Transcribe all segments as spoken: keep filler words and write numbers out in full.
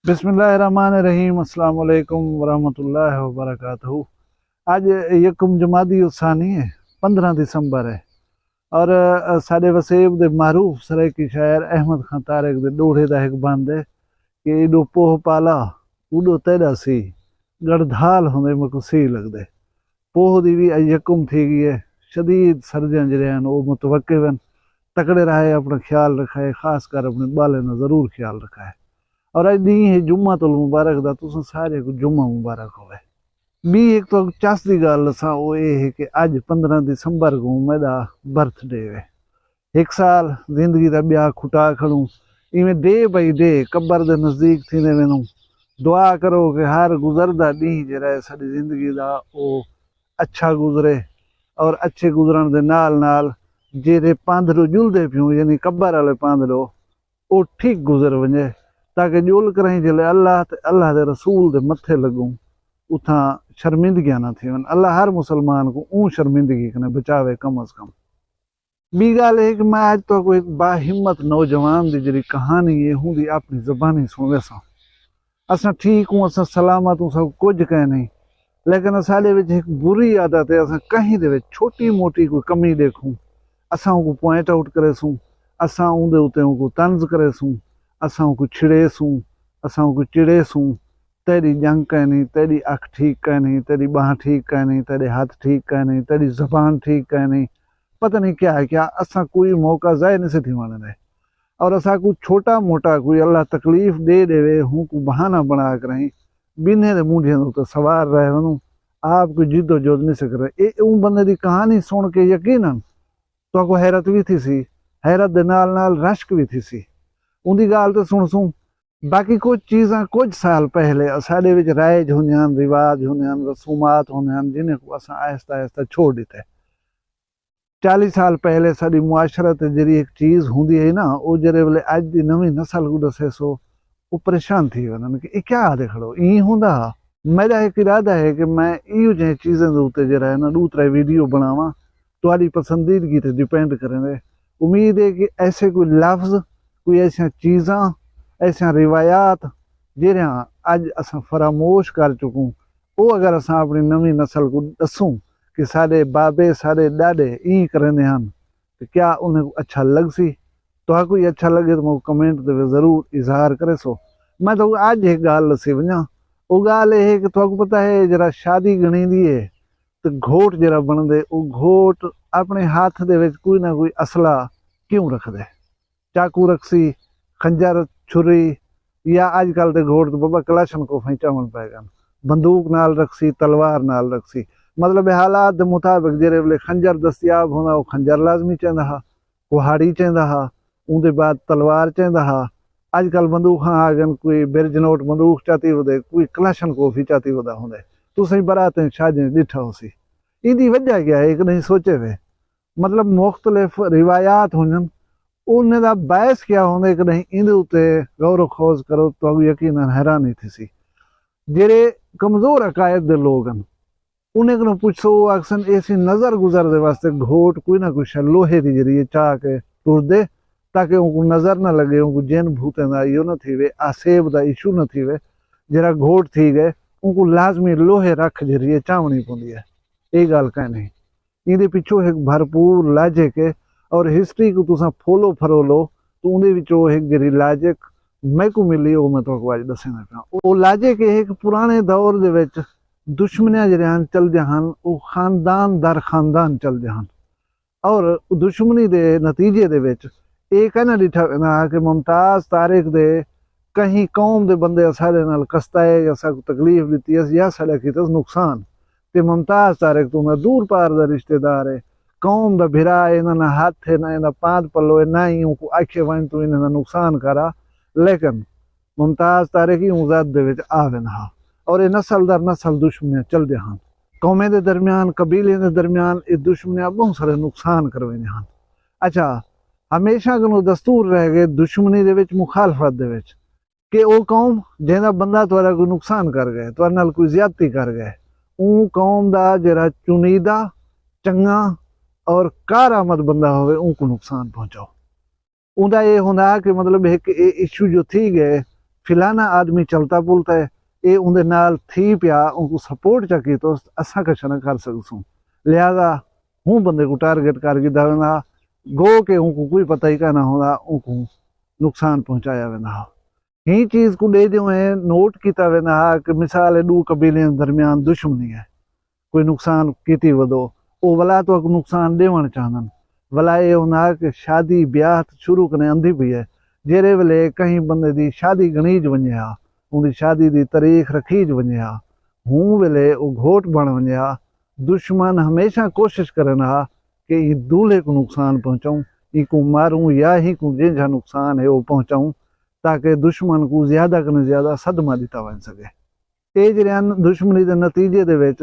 بسم اللہ الرحمن الرحیم۔ السلام علیکم ورحمۃ اللہ وبرکاتہ۔ اڄ یکم جمادی الثانی ہے، پندرہ دسمبر ہے، اور ساݙے وسیب دے معروف سرائیکی شاعر احمد خان طارق دے ݙوہڑے دا ہک بند ہے کہ ایݙو پوہ پالا، اوݙو تیݙا سی، ڳڑدھال ہوندے میکوں سی لڳدے۔ پوہ دی وی اڄ یکم تھی ڳئی ہے۔ شدید سردیاں جیڑھے ہن او متوقع ہن۔ تکڑے رہائے، اپݨا خیال رکھائے، خاص کر اپݨے ٻالیں دا ضرور خیال رکھائے۔ اور اڄ ݙینہہ ہے جمعۃ المبارک دا، تساں سارے کوں جمعہ مبارک ہووے۔ ٻی ہک تہاکوں چس دی ڳالھ ݙساں، او اے ہے کہ اڄ پندرہ دسمبر کوں میݙا برتھ ڈے ہے۔ ہک سال زندگی دا ٻیا کھٹا کھڑوں، ایویں ڈے بائی ڈے قبر دے نزدیک تھیندے ویندوں۔ دعا کرو کہ ہر گزردا ݙینہہ جیڑھا ہے ساݙی زندگی دا، او اچھا گزرے، اور اچھے گزرݨ دے نال نال جیڑھے پندھ ݙو ڄلدے پیوں، یعنی قبر والے پندھ ݙو، او ٹھیک گزر ونڄے، تاکہ ڄل کرائیں جلے اللہ تے اللہ دے رسول دے متھے لڳوں، اتھاں شرمندگیاں نہ تھیون۔ اللہ ہر مسلمان کوں اوں شرمندگی کنے بچاوے کم از کم۔ ٻی ڳالھ اے کہ میں اڄ تہاکوں ہک باہمت نوجوان دی جیڑھی کہانی اے، اوندی اپݨی زبانی سݨویساں۔ اساں ٹھیک ہوں، اساں سلامت ہوں، ساکوں کجھ کائنی، لیکن اساݙے وچ ہک بری عادت ہے، اساں کہیں دے وچ چھوٹی موٹی کوئی کمی ݙیکھوں، اساں اونکوں پوائنٹ آؤٹ کریسوں، اساں اوندے اتے اونکوں طنز کریسوں، اساں اونکوں چھڑیسوں، اساں اونکوں چڑیسوں۔ تیݙی ڄنگ کائنی، تیݙی اکھ ٹھیک کائنی، تیݙی ٻانہہ ٹھیک کائنی، تیݙے ہتھ ٹھیک کائنی، تیݙی زبان ٹھیک کائنی، پتہ نہیں کیا ہے کیا۔ اساں کوئی موقع ضائع نہیں سے تھیوݨ ݙیندے۔ اور اساکوں چھوٹا موٹا کوئی اللہ تکلیف ݙے ݙیوے، اونکوں بہانہ بݨا کرائیں ٻنہیں دے مونڈھیاں دے اتے سوار رہ ونڄوں، آپ کوئی جد و جہد نہیں سے کرے۔ اے اوں بندے دی کہانی سݨ کے یقیناً تہاکوں حیرت وی تھیسی، حیرت دے نال نال رشک وی تھیسی۔ اوندی ڳالھ تے سݨسوں۔ باقی کجھ چیزاں کجھ سال پہلے اساݙے وچ رائج ہوندیاں ہن، رواج ہوندے ہن، رسومات ہوندے ہن، جنہیں کوں اساں آہستہ آہستہ چھوڑ ݙتے۔ چالیہہ سال پہلے ساݙی معاشرت تے جیڑھی ہک چیز ہوندی ہئی نا، او جیڑھے ویلے اڄ دی نویں نسل کوں ݙسیسو، او پریشان تھی ویندن کہ اے کیا آہدے کھڑو، ایں ہوندا ہا؟ میݙا ہک ارادہ ہے کہ میں ایہو جہیں چیزیں دے اتے جیڑھا ہے نا، ݙو ترے ویڈیو بݨاواں، تہاݙی پسندیدگی تے ڈیپینڈ کریندے۔ امید ہے کہ ایسے کوئی لفظ، کوئی ایسیاں چیزاں، ایسیاں روایات جیڑھیاں اڄ اساں فراموش کر چکوں، او اگر اساں اپݨی نویں نسل کوں ݙسوں کہ ساݙے بابے، ساݙے ݙاݙے ایں کریندے ہن، تے کیا انہیں کوں اچھا لڳسی؟ تہاکوں ہی اچھا لڳے تے میکوں کمنٹ دے وچ ضرور اظہار کریسو۔ میں تہاکوں اڄ ہک ڳالھ ݙسی ونڄاں۔ او ڳالھ اے ہے کہ تہاکوں پتہ ہے، جیڑھا شادی ڳݨیندی ہے تے گھوٹ جیڑھا بݨدے، او گھوٹ اپݨے ہتھ دے وچ کوئی نہ کوئی اسلحہ کیوں رکھدے؟ چاقو رکھسی، خنجر، چھری، یا اڄ کل دے گھوٹ تے بابا کلاشنکوفاں ہی چاوݨ پئے ڳن۔ بندوق نال رکھسی، تلوار نال رکھسی۔ مطلب، حالات دے مطابق جیڑھے ویلے خنجر دستیاب ہوندا، او خنجر لازمی چیندا ہا، کہاڑی چیندا ہا، اوندے بعد تلوار چیندا ہا۔ اڄ کل بندوقاں آ ڳن، کوئی برج نوٹ بندوق چاتی ودے، کوئی کلاشنکوف ہی چاتی ودا ہوندے۔ تساں ہی براتیں شادیاں ݙٹھا ہوسی۔ ایندی وجہ کیا ہے؟ کݙاہیں سوچے وے؟ مطلب، مختلف روایات ہوندن، انہیں دا باعث کیا ہوندے؟ کݙاہیں ایندے اتے غور و خوض کرو، تہاکوں یقیناً حیرانی تھیسی۔ جیڑھے کمزور عقائد دے لوگ ہن، انہیں کنوں پچھسو، او آکھسن، ایسی نظر گزر دے واسطے گھوٹ کوئی نہ کوئی شے لوہے دی جیڑھی ہے چا کے ٹردے، تاکہ اونکوں نظر نہ لڳے، اونکوں جن بھوتیں دا ایہو نہ تھیوے، آسیب دا ایشو نہ تھیوے۔ جیڑھا گھوٹ تھی ڳئے، اونکوں لازمی لوہے رکھ جیڑھی ہے چاوݨی پوندی ہے۔ اے ڳالھ کائنی۔ ایندے پچھوں ہک بھرپور لاجک ہے، اور ہسٹری کوں تساں پھولو پھرولو، تو اوندے وچوں ہک جیڑھی لاجک میکوں ملی، او میں تہاکوں اڄ ݙسیندا پیاں۔ او لاجک اے ہے کہ پراݨے دور دے وچ دشمنیاں جیڑھیاں ہن چلدیاں ہن، او خاندان در خاندان چلدیاں ہن، اور دشمنی دے نتیجے دے وچ اے کائناں ݙٹھا ویندا ہا کہ ممتاز طارق دے کہیں قوم دے بندے اساݙے نال کستائے یا ساکوں تکلیف ݙتی ہے یا ساݙا کیتس نقصان، تے ممتاز طارق تاں اوندا دور پار دا رشتے دار ہے، قوم دا بھرا ہے، انہاں نہ ہتھ ہے، نہ ایندا پاند پلو ہے، نہ ہی اونکوں آکھے ونڄ توں انہاں دا نقصان کر آ، لیکن ممتاز طارق ہی اوں زد دے وچ آ ویندا ہا، اور اے نسل در نسل دشمنیاں چلدیاں ہن۔ قومیں دے درمیان، قبیلیں دے درمیان اے دشمنیاں ٻہوں سارے نقصان کرویندیاں ہن۔ اچھا، ہمیشہ کنوں دستور رہ ڳئے دشمنی دے وچ، مخالفت دے وچ، کہ او قوم جیندا بندہ تہاݙا کوئی نقصان کر ڳئے، تہاݙے نال کوئی زیادتی کر ڳئے، اوں قوم دا جیڑھا چنیدہ، چنڳا اور کارآمد بندہ ہووے، اونکوں نقصان پہنچاؤ۔ اوندا اے ہوندا ہا کہ مطلب ہک اے ایشو جو تھی ڳئے، فلانا آدمی چلتا پلتا ہے، اے اوندے نال تھی پیا، اونکوں سپورٹ چا کیتوس، اساں کچھ نہ کر سڳسوں۔ لہذا ہوں بندے کوں ٹارگٹ کر گھدا ویندا ہا، گو کہ اونکوں کوئی پتہ ہی کائنا ہوندا، اونکوں نقصان پہنچایا ویندا ہا۔ ہی چیز کوں ݙیہدے ہوئیں نوٹ کیتا ویندا ہا کہ مثال ہے، ݙو قبیلیاں درمیان دشمنی ہے، کوئی نقصان کیتی ودو، او ولا تہاکوں نقصان ݙیوݨ چاہندن۔ ولا اے ہوندا کہ شادی بیاہ تاں شروع کنیں اندھی پئی ہے، جیڑھے ویلے کہیں بندے دی شادی ڳݨیج ونڄے ہا، اوندی شادی دی تاریخ رکھیج ونڄے ہا، ہوں ویلے او گھوٹ بݨ ونڄے ہا، دشمن ہمیشہ کوشش کریندا ہا کہ ایں دولہے کوں نقصان پہنچاؤں، اینکوں ماروں یا ہینکوں جینجھا نقصان ہے او پہنچاؤں، تاکہ دشمن کوں زیادہ کنیں زیادہ صدمہ ݙتا ونڄ سڳے۔ اے جیڑھے ہن دشمنی دے نتیجے دے وچ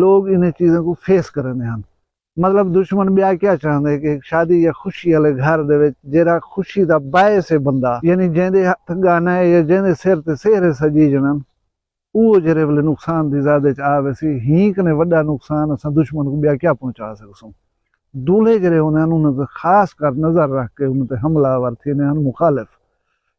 لوگ انہیں چیزاں کوں فیس کریندے ہن۔ مطلب دشمن ٻیا کیا چاہندے کہ ہک شادی یا خوشی والے گھر دے وچ جیڑھا خوشی دا باعث ہے بندہ، یعنی جیندے ہتھ گانا ہے یا جیندے سر تے سہرے سجیجن ہن، اوہ جیڑھے ویلے نقصان دی زد اچ آ ویسی، ہینکنے وݙا نقصان اساں دشمن کوں ٻیا کیا پہنچا سڳسوں۔ دولہے جیڑھے ہوندے ہن انہاں تے خاص کر نظر رکھ کے انہاں تے حملہ آور تھیندے ہن مخالف۔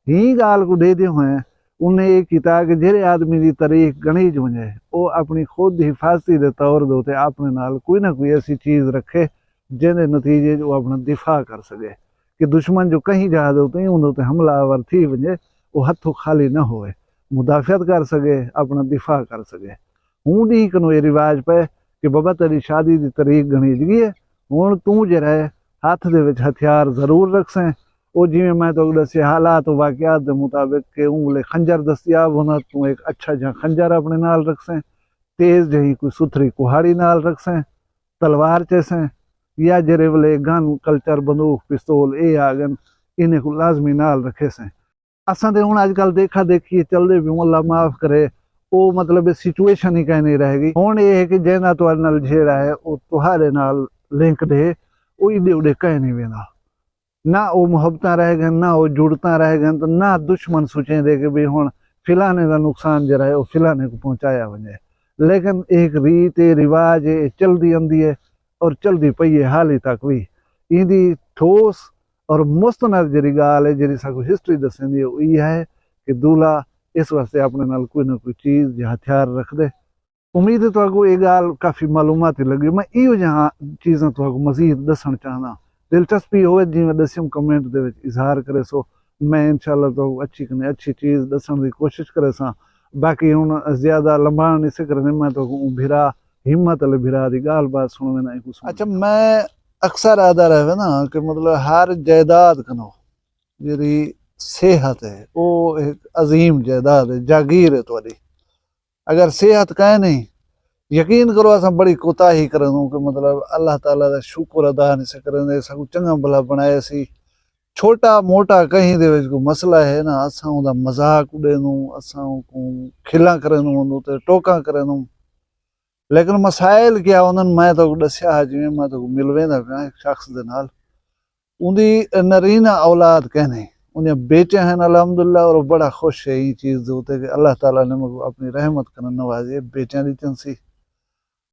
ہی ڳالھ کوں ݙیہدے ہوئیں انہیں اے کیتا کہ جیڑھے آدمی دی تاریخ ڳݨیج ونڄے، او اپݨی خود حفاظتی دے طور دے اتے اپݨے نال کوئی نہ کوئی ایسی چیز رکھے جیندے نتیجے اچ او اپݨا دفاع کر سڳے، کہ دشمن جو کہیں جاہ دے اتے اوندے اتے حملہ آور تھی ونڄے، او ہتھوں خالی نہ ہووے، مدافعت کر سڳے، اپݨا دفاع کر سڳے۔ ہوں ݙینہہ کنوں اے رواج پئے کہ بابا تیݙی شادی دی تاریخ ڳݨیج ڳئی ہے، ہݨ توں جیڑھا ہے ہتھ دے وچ ہتھیار ضرور رکھسیں۔ او جیویں میں تہاکوں ݙسے حالات و واقعات دے مطابق کہ اوں ویلے خنجر دستیاب ہوندا، توں ہک اچھا جھا خنجر اپݨے نال رکھسیں، تیز جہیں کوئی ستھری کہاڑی نال رکھسیں، تلوار چیسیں، یا جیڑھے ویلے گن، کلچر، بندوق، پستول اے آ ڳن، انہیں کوں لازمی نال رکھیسیں۔ اساں تے ہݨ اڄ کل دیکھا دیکھی چلدے پیوں، اللہ معاف کرے، او مطلب سچویشن ہی کائنی رہ ڳئی۔ ہݨ اے ہے کہ جیندا تہاݙے نال جھیڑا ہے، او تہاݙے نال لنکڈ ہے، او ایݙے اوݙے کائنی ویندا۔ نہ او محبتاں رہ ڳئن، نہ او جڑتاں رہ ڳئن، تے نہ دشمن سوچیندے کہ بھئی ہݨ فلانے دا نقصان جیڑھا ہے، او فلانے کوں پہنچایا ونڄے۔ لیکن اے ہک ریت ہے، رواج ہے، اے چلدی آندی ہے اور چلدی پئی ہے حالی تک وی۔ ایندی ٹھوس اور مستند جیڑھی ڳالھ ہے، جیڑھی ساکوں ہسٹری ݙسیندی ہے، او ایہا ہے کہ دولہا اس واسطے اپݨے نال کوئی نہ کوئی چیز یا ہتھیار رکھدے۔ امید ہے تہاکوں اے ڳالھ کافی معلوماتی لڳی۔ میں ایہو جہاں چیزاں تہاکوں مزید ݙسݨ چاہنداں۔ دلچسپی ہووے جیویں ݙسیم کمنٹ دے وچ اظہار کریسو۔ میں انشاءاللہ تہاکوں اچھی کنیں اچھی چیز ݙسݨ دی کوشش کریساں۔ باقی ہݨ زیادہ لمباݨ نی سکریندے، میں تہاکوں اوں بھرا، ہمت والے بھرا دی ڳالھ بات سݨوینداں، اینکوں سݨ۔ اچھا، میں اکثر آہدا رہوینداں کہ مطلب ہر جائیداد کنوں جیڑھی صحت ہے، او ہک عظیم جائیداد ہے، جاگیر ہے تہاݙی۔ اگر صحت کائنی، یقین کرو اساں بڑی کوتاہی کریندوں کہ مطلب اللہ تعالیٰ دا شکر ادا نی سکریندے، ساکوں چنڳا بھلا بݨایا سی۔ چھوٹا موٹا کہیں دے وچ کوئی مسئلہ ہے نا، اساں اوندا مذاق اݙیندوں، اساں اونکوں کھلاں کریندوں، اوندے تے ٹوکاں کریندوں۔ لیکن مسائل کیا ہوندن، میں تہاکوں ݙسیا ہا، جیویں میں تہاکوں ملویندا پیاں ہک شخص دے نال، اوندی نرینہ اولاد کائنی، اوندیاں بیٹیاں ہن الحمدللہ، اور بڑا خوش ہے ایں چیز دے اتے کہ اللہ تعالیٰ نے میکوں اپݨی رحمت کنال نوازے، بیٹیاں ݙتیاں سی۔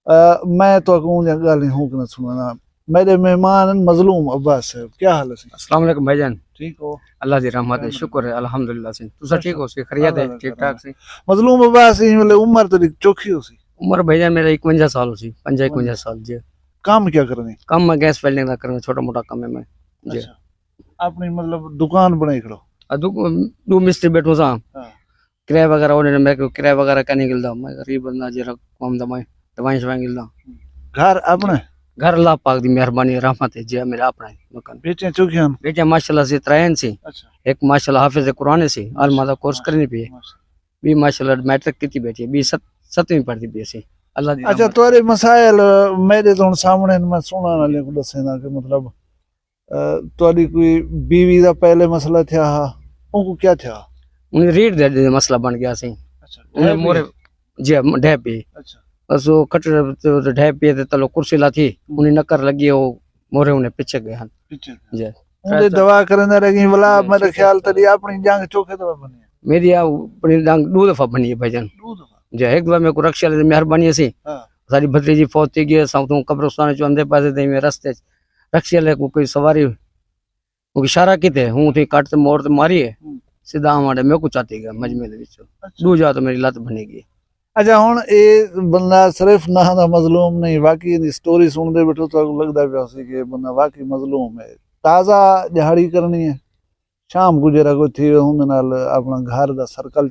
آ، میں تہاکوں اوندیاں ڳالھیں ہک نہ سݨانا۔ میݙے مہمان ہن مظلوم عباس صاحب، کیا حال ہے سی؟ السلام علیکم بھائی جان۔ ٹھیک ہو؟ اللہ دی رحمت ہے، شکر ہے، الحمدللہ سی۔ تساں ٹھیک ہو سی؟ خیریت ہے؟ ٹھیک ٹھاک سی؟ مظلوم عباس، ایں ویلے عمر تیݙی چوکھی ہو سی؟ عمر بھائی جان میرا اکونجا سال ہو سی، پنجا اکونجا سال جی۔ کم کیا کرنے؟ کم میں گیس ویلڈنگ دا کرنا، چھوٹا موٹا کم ہے میں جی۔ اچھا۔ اپݨی مطلب دکان بݨائی کھڑو؟ آ، دک-، ݙو مستری ٻیٹھوں ساں۔ ہاں۔ کرایہ وغیرہ انہاں نے میکوں کرایہ وغیرہ کائنی گھلدا، میں غریب بندہ جیڑھا کم دا میں دوائیں شوائیں گھلدا۔ گھر اپݨا؟ گھر اللہ پاک دی مہربانی رحمت ہے جی، میرا اپݨا ہے مکان۔ بیٹیاں چوکھیاں ہن؟ بیٹیاں ماشاءاللہ سی ترائے ہن سی۔ اچھا۔ ہک ماشاءاللہ حافظ قرآن سی، عالمہ دا کورس کرنی پئی ہے۔ ماشاءاللہ۔ ٻئی ماشاءاللہ میٹرک کیتی بیٹھی ہے، ٻئی ست-، ستویں پڑھدی پئی سی۔ اللہ دی رحمت۔ اچھا، تہاݙے مسائل میݙے تاں ہݨ سامݨے ہن، میں سݨݨ والے کوں ݙسیندا کہ مطلب، آ، تہاݙی کوئی بیوی دا پہلے مسئلہ تھیا ہا، اونکوں کیا تھیا؟ انہیں ریڑھ دے، دے مسئلہ بݨ ڳیا سی۔ اچھا، انہیں ڈھے پئی؟ مورے، جی، ڈھے پئی۔ اچھا۔ بس او کھٹڑ تے ڈھے پئی تے تلو کرسی لاتی، ہوں۔ انہیں نکر لڳی، او مورے انہیں پچھے ڳئے ہن۔ پچھے ڳئے۔ جی۔ اوندے دعا کریندا رہ ڳئیں، ولا جی، میرے خیال تیݙی اپݨی ڄنگھ چوکھے دفعہ بݨی ہے؟ میݙی آ، اپݨی ڄنگھ ݙو دفعہ بݨی ہے بھائی جان۔ ݙو دفعہ؟ جی، ہک دفعہ میکوں رکشے والے دی مہربانی سی۔ ہاں۔ ساݙی بھتریجی فوت تھی ڳئی، اساں اتھوں قبرستان چوں آندے پئے تے ایویں رستے چ رکشے والے کوں کوئی سواری، اونکوں اشارہ کیتے، ہوں اتھیں کٹ تے موڑ تے ماری ہے۔ ہوں۔ سدھا آوݨ ݙے میکوں چاتی ڳیا مجمے دے وچ۔ ݙو جا تو میری لت بھنی ڳئی۔ اچھا، ہݨ اے بندہ صرف ناں دا مظلوم نہیں، واقعی ایندی سٹوری سݨدے ٻیٹھو تہاکوں لڳدا پیا ہوسی کہ اے بندہ واقعی مظلوم ہے۔ تازہ ݙیہاڑی کرݨی ہے، شام کوں جیڑھا کوئی تھیوے ہوندے نال اپݨا گھر دا سرکل،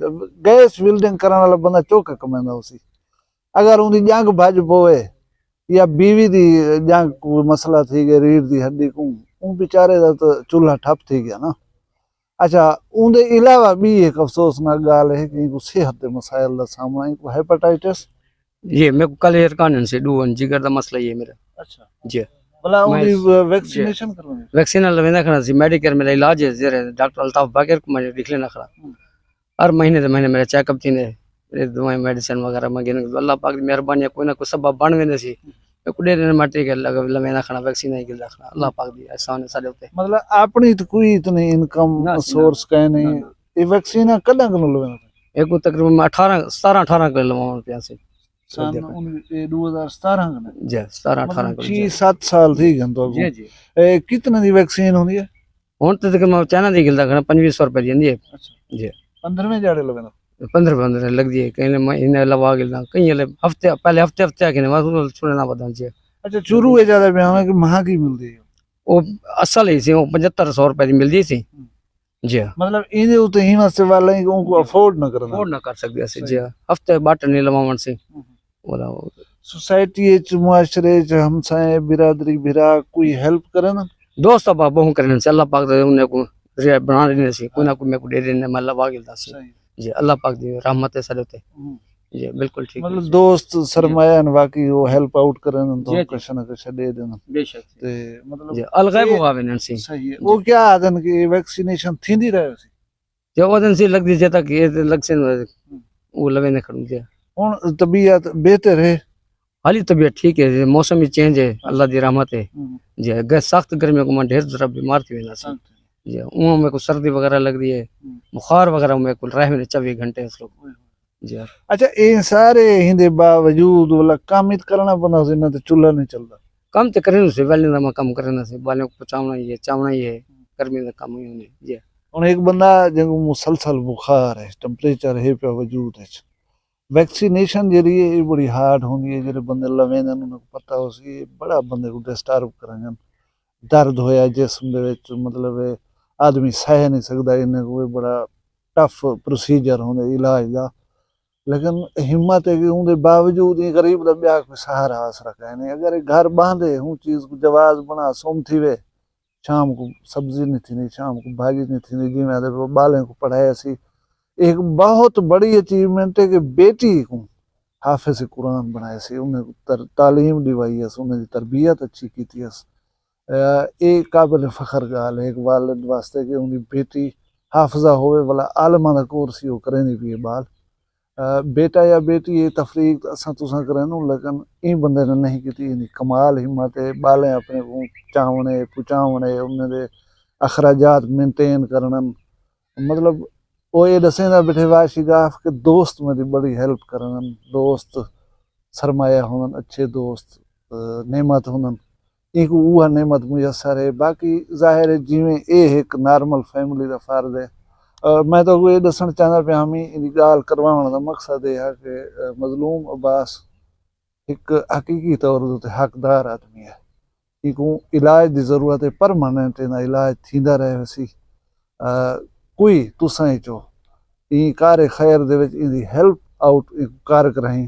گیس ویلڈنگ کرݨ والا بندہ چوکا کمیندا ہوسی۔ اگر اوندی ڄنگھ بھڄ پووے یا بیوی دی ڄنگھ کوئی مسئلہ تھی ڳئے، ریڑھ دی ہݙی کوں، اوں بیچارے دا تاں چولہا ٹھپ تھی ڳیا نا۔ اچھا، اوندے علاوہ ٻی ہک افسوسناک ڳالھ ہے کہ اینکوں صحت دے مسائل دا سامݨا، اینکوں ہیپاٹائٹس۔ جی، میکوں کلیر کانہن سی، ݙو ہن، جگر دا مسئلہ ہی ہے میرا۔ اچھا۔ جی۔ بھلا اوندی میں ویکسینیشن کروائی؟ ویکسین لویندا کھڑا سی، میڈیکیئر میرا علاج ہے، زیر ڈاکٹر الطاف باقر کوں میں ݙکھلیندا کھڑا۔ ہوں۔ ہر مہینے دے مہینے میرا چیک اپ تھیندے، میرے دوائیں میڈیسن وغیرہ میں گھن، اللہ پاک دی مہربانی ہے، کوئی نہ کوئی سبب بݨ ویندے سی۔ میکوں ݙیہڑے میں ٹیکے لگ-، لویندا کھڑا، ویکسین ہی گھندا کھڑا۔ اللہ پاک دی احسان ہے ساݙے اتے۔ مطلب، اپݨی تاں کوئی اتنی انکم نہ سی، نہ۔ سورس کائے نہیں۔ نہ، نہ۔ اے ویکسین کݙاں کنوں لویندا؟ ایکوں تقریباً میں اٹھارہ، ستارہ اٹھارہ کلو لواوݨ پیا سی۔ سن اے ݙو ہزار ستارہ کنے؟ جی، ستارہ اٹھارہ مطلب کلو، چھی جی۔ ست سال تھی ڳن تہاکوں۔ جی، جی۔ اے کتنے دی ویکسین ہوندی ہے؟ ہݨ تے تقریباً میں چائنا دی گھندا کھڑا، پنجویہہ سو روپے دی ہوندی ہے۔ اچھا۔ جی۔ پندرہویں ݙیہاڑے لویندا؟ پندرہ، پندرہ لڳدی ہے، کہیں مہینے لوا گھندا، کہیں ہفتے، پہلے ہفتے، ہفتے آ کے بس چھوڑے نہ بدل جی۔ اچھا، شروع اے زیادہ پیا ہونا کہ مہانگی ملدی ہے؟ او اصل ہی سی، او پچھتر سو روپے دی ملدی سی۔ ہوں۔ جی۔ مطلب، ایندے اتے ہی واسطے والا ہی اونکوں افورڈ نہ کرنا۔ افورڈ نہ کر سڳدے سی، صحیح۔ جی۔ ہفتے بٹ نہیں لواوݨ سی۔ ہوں۔ ولا سوسائٹی اچ، معاشرے اچ، ہمسائیں، برادری، بھرا کوئی ہیلپ کرن؟ دوست ابا ٻہوں کرن سی، اللہ پاک دے انہیں کو ذریعہ بݨا ݙیندے سی، کوئی نہ کوئی میکوں ݙے ݙیندے، میں لوا گھندا سی۔ صحیح۔ جی، اللہ پاک دی رحمت ہے ساݙے اتے۔ ہوں۔ جی، بالکل ٹھیک ہے۔ مطلب، دوست سرمایہ ہن، واقعی او ہیلپ آؤٹ کرن، تو جی، جی۔ کشا نہ کشا ݙے ݙیندن۔ بے شک۔ تے مطلب، الغیب اے ہوا ویندن سی۔ صحیح ہے۔ جی۔ او کیا آہدن کہ ویکسینیشن تھیندی رہے سی؟ تے او آہدن سی لڳدی جے تک اے تے لڳسن، ہوں۔ او لویندے کھڑوں جے۔ ہݨ طبیعت بہتر ہے؟ حالی طبیعت ٹھیک ہے، موسم ہی چینج ہے، اللہ دی رحمت ہے۔ ہوں۔ جی، گ-، سخت گرمی کوں میں ݙیہڑ ذرا بیمار تھی ویندا سی۔ سخت۔ جی، اوں میکوں سردی وغیرہ لڳدی ہے، ہوں۔ بخار وغیرہ میکوں رہ ویندے چووی گھنٹے اس لوگ۔ اوئے ہوئے۔ جی۔ اچھا، اے سارے ایندے باوجود ولا کم ات کرݨا پوندا سی، نہ تے چولہا نہیں چلدا۔ کم تے کرݨا سی، ویلݨ دا میں کم کرݨا سی، ٻالیں کوں پچاوݨا ہی ہے، چاوݨا ہی ہے، گرمی دا کم ہی ہوندے۔ جی۔ ہݨ ہک بندہ جینکوں مسلسل بخار ہے، ٹمپریچر ہے پیا وجود اچ، ویکسینیشن جیڑھی ہے، اے بڑی ہارڈ ہوندی ہے۔ جیڑھے بندے لویندن، انہاں کوں پتہ ہوسی، اے بڑا بندے کوں ڈسٹرب کرنجن۔ درد ہویا جسم دے وچ، مطلب، اے آدمی سہہ نہیں سڳدا، انہیں کوں اے بڑا ٹف پروسیجر ہوندے علاج دا۔ لیکن ہمت ہے کہ اوندے باوجود ایں غریب دا ٻیا کوئی سہارا آسرا کائے نہیں۔ اگر اے گھر ٻاہندے، ہوں چیز کوں جواز بݨا سم تھیوے، شام کوں سبزی نہیں تھیندی، شام کوں بھاڄی نہیں تھیندی، جیویں آہدے پئے ٻالیں کوں پڑھایا سی۔ اے ہک بہت بڑی اچیومنٹ ہے کہ بیٹی کوں حافظ قرآن بݨایا سی، انہیں کوں تر-، تعلیم ݙیوائی ہس، انہیں دی تربیت اچھی کیتی ہس۔ اے، اے قابل فخر ڳالھ ہے ہک والد واسطے کہ اوندی بیٹی حافظہ ہووے، ولا عالماں دا کورس ہی او کریندی پئی ہے ٻال۔ اے، بیٹا یا بیٹی، اے تفریق تاں اساں تساں کریندوں، لیکن ایں بندے نے نہیں کیتی، ایندی کمال ہمت ہے، ٻالیں اپݨے کوں چاوݨے، پچاوݨے، انہیں دے اخراجات مینٹین کرݨن۔ مطلب، او اے ݙسیندا ٻیٹھے واشی گاف کہ دوست میݙی بڑی ہیلپ کرݨن، دوست سرمایہ ہوندن، اچھے دوست، اے، نعمت ہوندن۔ اینکوں اوہا نعمت میسر ہے۔ باقی ظاہر ہے جیویں اے ہک نارمل فیملی دا فرد ہے۔ اے، میں تہاکوں اے ݙسݨ چاہندا پیا ہمی، ایندی ڳالھ کرواوݨ دا مقصد اے ہے کہ، اے، مظلوم عباس ہک حقیقی طور دے اتے حقدار آدمی ہے۔ اینکوں علاج دی ضرورت ہے، پرماننٹ ایندا علاج تھیندا رہے وسی۔ آ، کوئی تساں اچوں ایں کار خیر دے وچ ایندی ہیلپ آؤٹ کر کراہیں،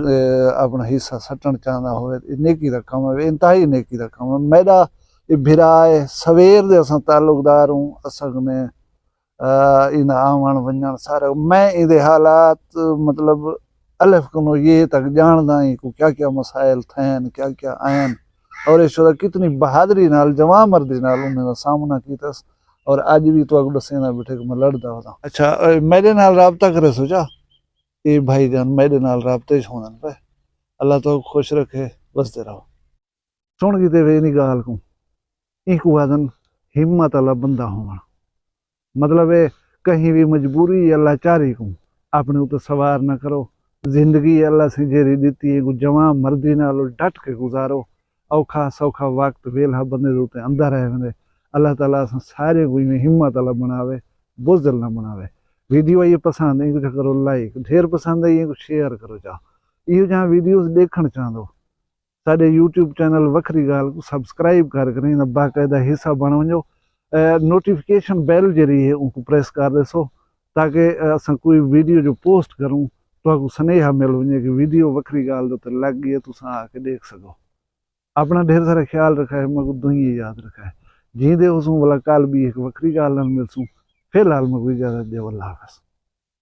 اے، اپݨا حصہ سٹݨ چاہندا ہووے، اے نیکی دا کم ہے، انتہائی نیکی دا کم ہے۔ میݙا اے بھرا ہے، سویر دے اساں تعلق دار ہوں، اساں کنے، آ، ایندا آوݨ ونڄݨ سارا، میں ایندے حالات، مطلب، الف کنوں یہ تک ڄاݨدا ہیں کہ کیا کیا مسائل تھین، کیا کیا آئن، اور اس وقت کتنی بہادری نال، جوان مردی نال انہیں دا سامنا کیتس، اور اڄ وی تہاکوں ݙسیندا ٻیٹھے کہ میں لڑدا ہونداں۔ اچھا، اے میݙے نال رابطہ کریسو چا؟ اے بھائی جان میݙے نال رابطے اچ ہوندن پئے۔ اللہ تہاکوں خوش رکھے، وسدے رہو۔ سݨ کیتے وے اینی ڳالھ کوں، اینکوں آہدن ہمت آلا بندہ ہووݨ۔ مطلب اے، کہیں وی مجبوری یا لاچاری کوں اپݨے اتے سوار نہ کرو۔ زندگی اللہ سئیں جیڑھی ݙتی ہے، اینکوں جوان مردی نال ڈٹ کے گزارو۔ اوکھا سوکھا وقت ویلھا بندے دے اتے آندا رہ ویندے۔ اللہ تعالیٰ اساں سارے کوں ایویں ہمت آلا بݨاوے۔ بزدل نہ بناوے۔ ویڈیو آئی پسند اینکوں چا کرو لائک، ڈھیر پسند آئی اینکوں شیئر کرو چا۔ ایہو جہاں ویڈیوز ڈیکھن چاہندو ساڈے یوٹیوب چینل وکھری گال کو سبسکرائب کر کریں دا باقاعدہ حصہ بن ونجو۔ نوٹیفکیشن بیل جیری ہے ان کو پریس کر دے سو تاکہ اساں کوئی ویڈیو جو پوسٹ کروں تو کو سنیہا مل ونجے کہ ویڈیو وکھری گال دے تے لگ گئی ہے، تساں آ کے دیکھ سکو۔ اپنا ڈھیر سارا خیال رکھا ہے، مگو دنیا یاد رکھا ہے۔ جیندے حسوں والا کال بھی ایک وکھری گال نال ملسوں۔ فی الحال مگو اجازت دیو، اللہ حافظ۔